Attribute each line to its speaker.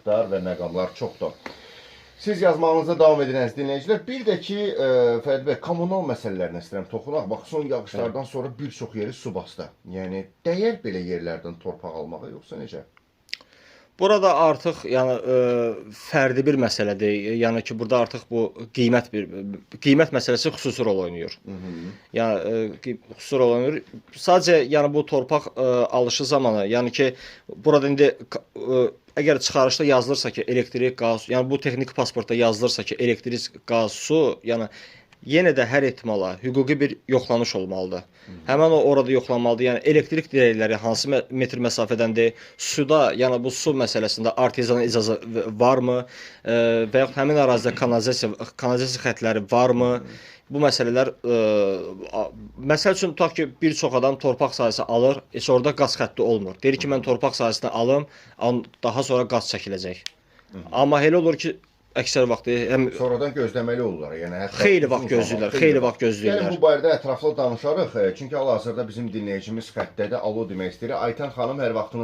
Speaker 1: faktlar və məqamlar çoxdur. Siz yazmağınıza davam edin əziz dinləyicilər. Bir də ki, Fərdi bəy, kommunal məsələlərinə istəyirəm toxunaq. Bax, son yağışlardan sonra bir çox yeri su bastı. Yəni dəyər belə yerlərdən torpaq almağa yoxsa necə?
Speaker 2: Burada artıq yəni fərdi bir məsələdir. Yəni ki, burada artıq bu qiymət bir qiymət məsələsi xüsusi rol oynayır. Yəni xüsusi rol oynayır. Sadəcə yəni bu torpaq alışı zamanı, yəni ki, burada indi əgər çıxarışda yazılırsa ki, elektrik, qaz, yəni bu texniki pasportda yazılırsa ki, elektrik, qaz, su, yəni yenə də hər ehtimala hüquqi bir yoxlanış olmalıdır. Həmin o orada yoxlanmalıdır. Yəni elektrik dirəkləri hansı metr məsafədəndir? Suda, yəni bu su məsələsində artezyan icazə varmı? Və yaxud həmin ərazidə kanalizasiya xətləri varmı? Bu məsələlər məsəl üçün tutaq ki, bir çox adam torpaq sahəsi alır, heç orada qaz xətti olmur. Deyir ki, mən torpaq sahəsini alım, daha sonra qaz çəkiləcək. Amma elə olur ki, əksər vaxt həm
Speaker 1: sonradan gözləməli olurlar. Yəni hətta
Speaker 2: xeyli vaxt gözləyirlər, xeyli vaxt gözləyirlər.
Speaker 1: Gəlin bu barədə ətraflı danışarıq. Çünki hal-hazırda bizim dinləyicimiz xəttədir. Alo demək istəyir. Aytan xanım, hər vaxtınız